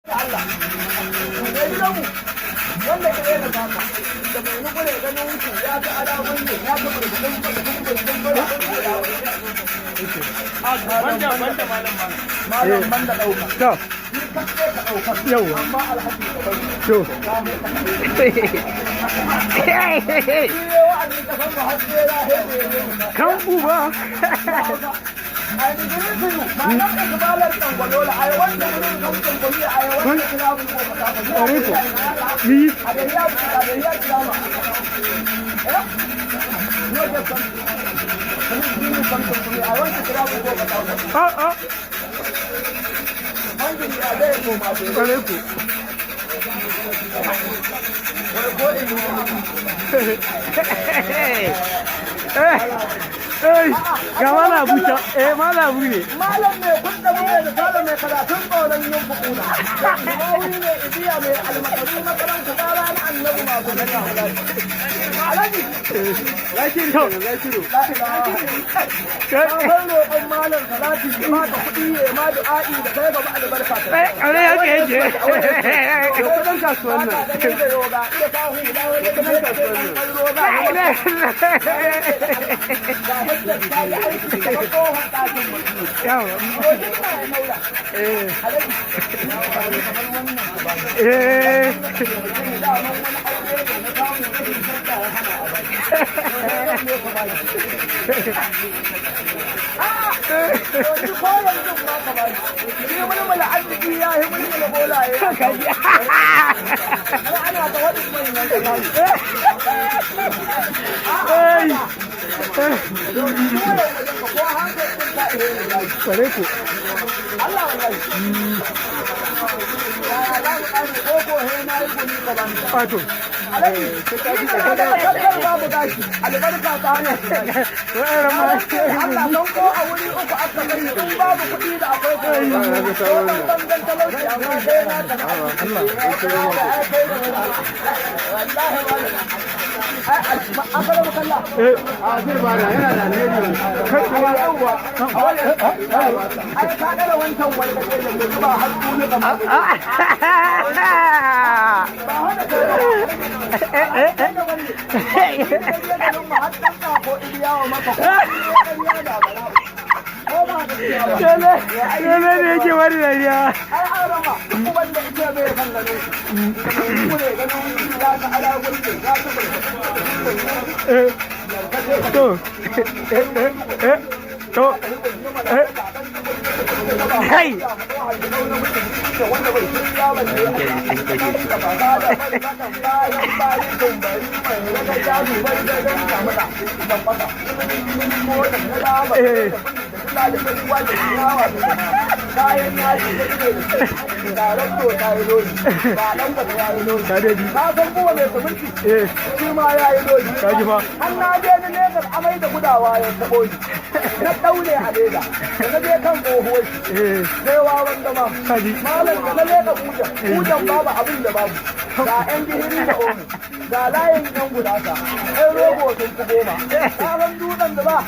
Allah ne gidanmu wanda ke da baka da mai nukure ganin ku ya ga alamun ne ya ga burbuɗin burbuɗin burbuɗin. Banda banda malam malam. Malam, banda ɗauka. To. Ni kaɗai ka ɗauka. Yauwa. Amma alhaji ka bari. To. Ka mai ka shi ne wa'azin kasan mu har sai ya hebe ne. Kan uba. I agree to you. Ma nan ikbalar tangwalola, I want to bring come tangwali, I want to travel ko ka. Ƙwarai ko. Yi. A da ya a da ya drama. Eh? No, just something. Please give me something to me. I want to travel go ka. A a. Hankali ya zai koma bai. Ƙwarai ko. Wai ko in yi. Eh, eh, ga Malam Abu can. Eh, Malam Abu ne. Malam mai kudda mu da salo mai karatun tsoron yin fukuna. Mawi ne ibiya mai almakaru makaranta tsara na annabi masu gani. Alhaji. To. Ka roƙon malam salati ya baka kuɗi ya ma du'a'i da kai gaba albarka ta. Eh, ƙwarai haka yake. Kuɗin kasuwan nan. Da yoga, iya sa hula wani kuɗin kasuwan nan. La ilaha illallah. Ga hajjar ta yi aiki kamar tsohon ɗakin mutum. Yawa. To duk na ya naura. Eh. Alhaji, kamar wannan ka bani. Eh. Daman wani aure ne na samu rashin shadda ya hana a bani. Ne ka bani. A'a, to ni ko yanzu ma ka bani. Ni mulmula arziki ya yi mulmula bolaye. Kaji. Har ana ta waɗin manyan ƙasa ne. Ai. Ko hankali ɗin ta ihe ne zaki. Ƙwarai ko. Allah wallahi. Yaya za mu ƙare ko ko he na yi gumi ka bani. Wato. Alhaji, kakkar babu gashi, albarka ta hanyar shiga. Allah don ko a wuri uku aka sani in babu kuɗi da akwai kuɗi. Ko dan bangan talauci amma kai na ka na wallahi malam. Ai akara kalla. Eh. A zai bada yana da alheri. Yawwa. Ai ka ɗara wancan wani kake da mai zuba har tuni kamar. Ba hana kai ba. Eh, eh. Dole, dole ne yake bari dariya. Eh. To. Eh, eh, eh. To. Eh. Kai. Eh. Kayan yaji da ido da taron ta yi lodi ba dan ba ya yi lodi. Ka dai ji. Ka san kuma mai siminti Eh. shi ma ya yi lodi. Ka ji fa. An na je ni Legas amai da gudawa ya taɓo ni, na ɗaure a leda da na je kan tsohuwar shi. Eh. Sai wawan gama. Ka ji. Malam, da na leka bujan bujan babu abin da babu, ga yan gihiri da omo, ga layin yan gudasa, yan rogo sun fi 10. Ka san dutsen da ba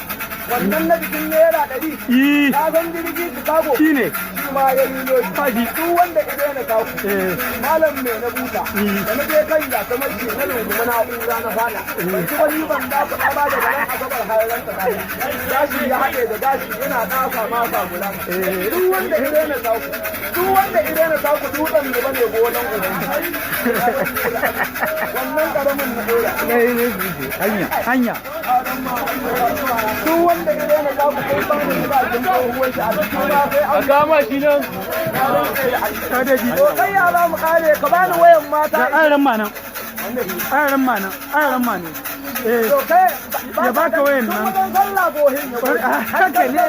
wannan na jikin ₦100? Yi. Ka san jirgi Chicago? Shine. Shi ma ya yi lodi. Ka ji. Duk wanda ya daina taku. Eh. Malam mai na buta. Mm. Da na je kan gasa mai na rungumi na'ura na fada. Ban ci wani ban da ku ba daga nan asabar har ran ta. Gashi ya haɗe da gashi yana ɗaka masa gulama. Duk wanda ya daina taku. Duk wanda ya daina taku dutsen da bane gonan uban. Wannan karamin na dora. Eh, eh, hanya, hanya. Duk wanda ya daina taku sai ba ni ba jin tsohuwar shi a cikin ba sai A an kama shi nan. Ka dai ji. To kai ya za mu kare ka bani wayan mata. Ga ayaran ma nan. Ayaran ma nan. Ayaran ma ne. Eh. To kai Ya baka wayan nan. Tun wajen sallah gohin ya goyi. Haka ne.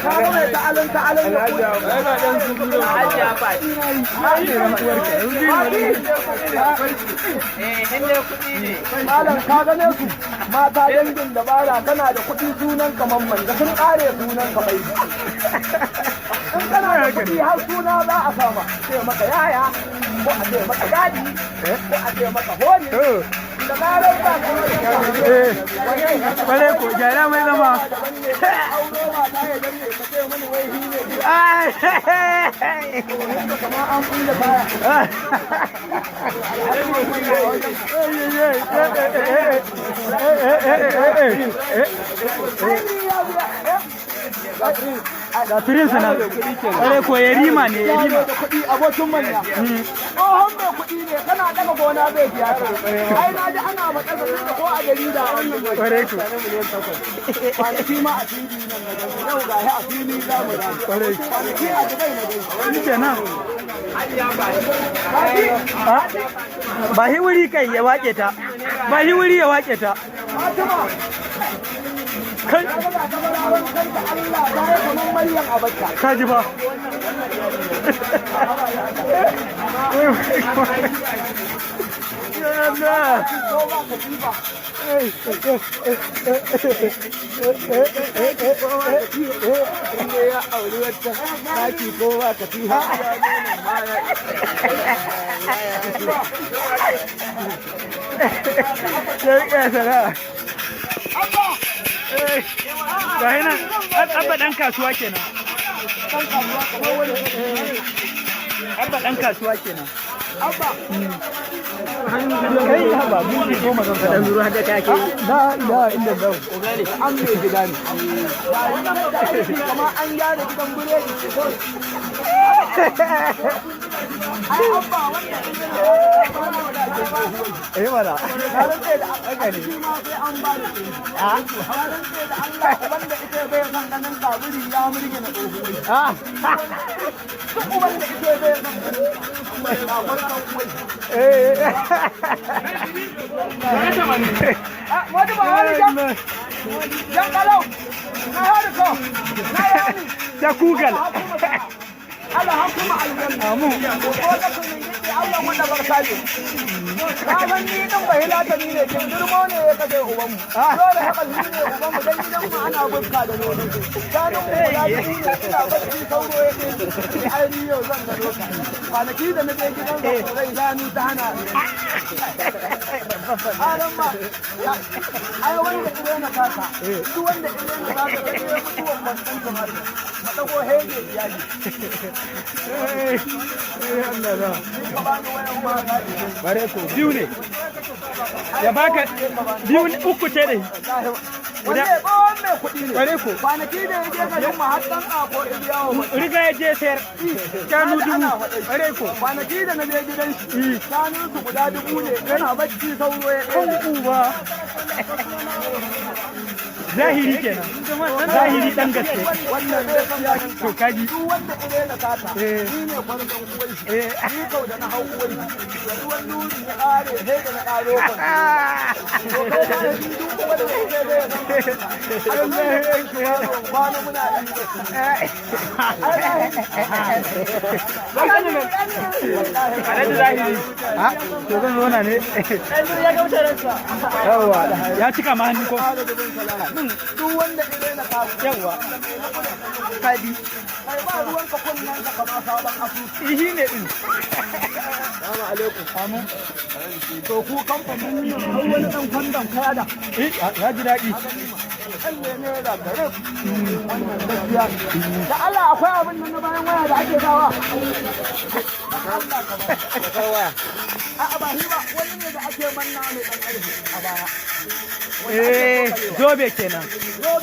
Ka ga mai ta'alin ta'alin ya goyi. Yana dan su biyu. Malam, ka gane su mata dangin dabara, kana da kuɗi sunan ka mamman, da sun ƙare sunan ka bai. In kana da kuɗi har suna za a sama ce maka yaya ko a ce maka gadi ko a ce maka honi. To. Da zarar ba ka Eh. Kware ko gyara mai zama. Auro mata ya danne ka ce mani wai shi ne gida. Ai. Kamar an kulle baya. Ai ni ya biya. Ga prince nan. Ƙwarai ko yarima ne Ya zo yarima. da kuɗi abokin manya. Tsohon mai kuɗi ne kana daga gona zai biya ka. Ai na ji ana matsala da ko a jarida wannan mai. Ƙwarai ko. Kwanaki ma a fili nan na gani. Yau ga a fili za mu gani. Ƙwarai. Kwanaki a Dubai na gani. Shi kenan. Ah, ba shi wuri kai ya wake ta. Ba shi wuri ya wake ta. Fatima, Kai ta ga ta barawan kanta Allah ta yi kamar Maryam Abacha. ka ji ba. Ya Allah. Ko ba katifa. Inda ya auri wata daki ko ba katifa. Ya iya sana'a. Ga shi nan, abba ɗan kasuwa kenan. Abba ɗan kasuwa kenan. Abba, Kai haba, minti 10 zan samu. Ruwa da kake. La ilaha illallah. an mai gida ne. Ba yi nan da aiki kamar an gyara gidan biredi ce kawai. Ai abba wannan in yana da ake tsohuwar. Eh mana. Na rantse da Allah shi ma sai an ba da shi. Na rantse da Allah wanda ita bai san ganin kaburi ya murgina tsohuwar. Ah. Duk uban da ita bai san ganin ba farkon uwai. Eh. Ah, wani ba wani jan jan kalau. Na hari ko. Na yani. Ta Google. Allah hakuma aljanna. Amu. Ko da kun yi Allah wanda barka ne. Ka san ni din bai latani ne kin girmo ne ya kace ubanmu. Dole haka ni ne ubanmu dan gidan mu ana bukka da nono. Ganin mu guda biyu ne ina bacci sauro ya ce ai ni yau zan gano ka. Kwanaki da na je gidan ka rai zanu ta hana. Aran ma ai wanda ile na kaka. Duk wanda ile na kaka sai ya mutuwan bantan kamar. Madago hege iyali. Eh. Eh Allah da. Ni ka bani wayan ma ka Bare ko biyu ne. Ya baka biyu ne uku ce da shi. Wanne tsohon mai kuɗi ne. Bare ko. Kwanaki da ya je garin mu har ɗan ako ya biya wa mutum. Riga ya je sayar. Shanu 1000. Bare ko. Kwanaki da na je gidan shi, shanun su guda 1000 ne, yana bacci sauro ya Kan uba. Zahiri kenan. Zahiri dan gaske. Wannan gaskiya ne. To kaji. Duk wanda ile na sata, Eh. ni ne kwargan uwai shi. Eh. Ni kau da na hau uwai shi. Da ruwan nuri ya ƙare, sai da na ƙaro kwanto. To kai ma da duk wanda ile zai san. Allah ya kwana muna yi. Alhaji zahiri. Ah, to zan zauna ne. Yawwa, ya cika ma hannu ko? Duk wanda ile na kasa. Yawwa. Kadi. Kai ba ruwan ka kunnen ka kama sabon asusu. Ihi ne din. Salamu alaikum. Amu. To ku kamfanin nan har wani dan kwandon kaya da. Eh, ya ji daɗi. Kan ne ne da gare. Wannan gaskiya. Da Allah akwai abin nan na bayan waya da ake sawa. Allah ka ba. Waya. A'a ba shi ba wani ne da ake manna mai dan ƙarfi a baya. Eh, zobe kenan. Zobe.